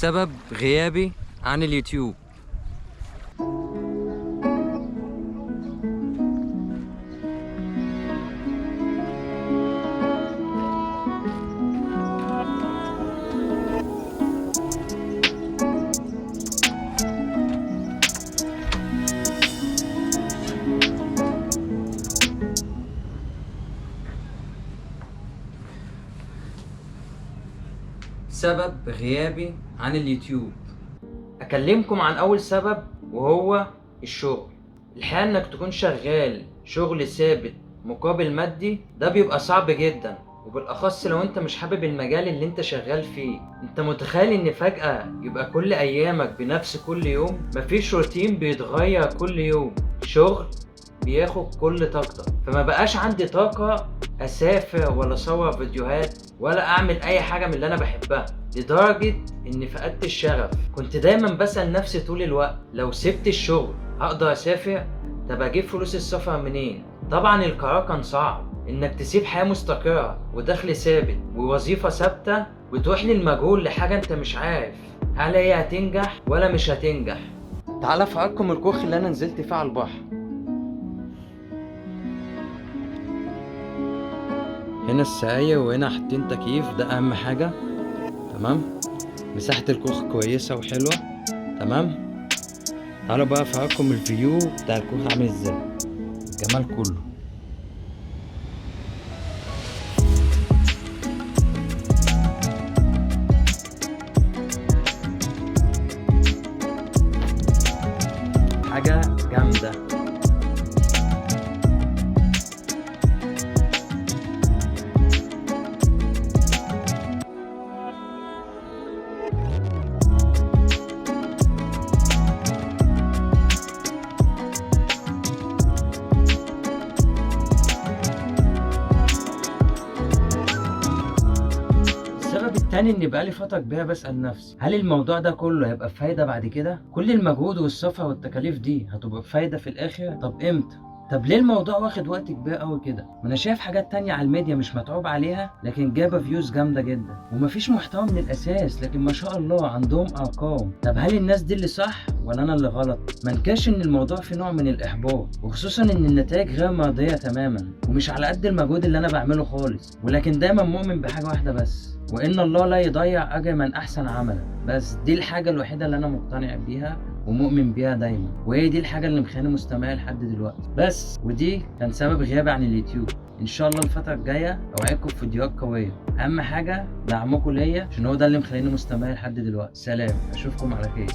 سبب غيابي عن اليوتيوب. سبب غيابي عن اليوتيوب. اكلمكم عن اول سبب وهو الشغل. الحقيقة انك تكون شغال شغل ثابت مقابل مادي ده بيبقى صعب جدا، وبالاخص لو انت مش حابب المجال اللي انت شغال فيه. انت متخيل ان فجأة يبقى كل ايامك بنفس كل يوم؟ مفيش روتين بيتغير كل يوم، شغل بياخد كل طاقتك. فما بقاش عندي طاقة اسافر ولا اصور فيديوهات ولا اعمل اي حاجة من اللي انا بحبها، لدرجة اني فقدت الشغف. كنت دايما بسأل نفسي طول الوقت، لو سبت الشغل هقدر اسافر؟ طب اجيب فلوس السفر منين؟ طبعا القرار كان صعب، انك تسيب حياة مستقرة ودخل ثابت ووظيفة ثابتة وتروح للمجهول لحاجة انت مش عارف هل هي هتنجح ولا مش هتنجح. تعالى افرجكم الكوخ اللي انا نزلت فيه على البحر. هنا السقاية وهنا حاطين تكييف، ده اهم حاجة. تمام، مساحة الكوخ كويسة وحلوة. تمام، تعالوا بقى افرجكم ال view بتاع الكوخ عامل ازاي، الجمال كله. حاجة جامدة. السبب التاني ان بقالي فترة كبيرة بسأل نفسي، هل الموضوع ده كله هيبقى بفايدة بعد كده؟ كل المجهود والسفر والتكاليف دي هتبقى بفايدة في الاخر؟ طب امتى؟ طب ليه الموضوع واخد وقت كبير قوي كده؟ ما انا شايف حاجات تانية على الميديا مش متعوب عليها لكن جايبه views جامدة جدا، ومفيش محتوى من الاساس لكن ما شاء الله عندهم ارقام. طب هل الناس دي اللي صح ولا انا اللي غلط؟ ما انكرش ان الموضوع فيه نوع من الاحباط، وخصوصا ان النتائج غير مرضية تماما ومش على قد المجهود اللي انا بعمله خالص. ولكن دايما مؤمن بحاجة واحدة بس، وان الله لا يضيع اجر من احسن عملا. بس دي الحاجة الوحيدة اللي انا مقتنع بيها ومؤمن بيها دايما، وهي دي الحاجة اللي مخليني مستمر لحد دلوقتي بس. ودي كان سبب غيابي عن اليوتيوب. ان شاء الله الفترة الجاية اوعدكم بفيديوهات قوية. اهم حاجة دعمكم ليا عشان هو ده اللي مخليني مستمر لحد دلوقتي. سلام، اشوفكم على خير.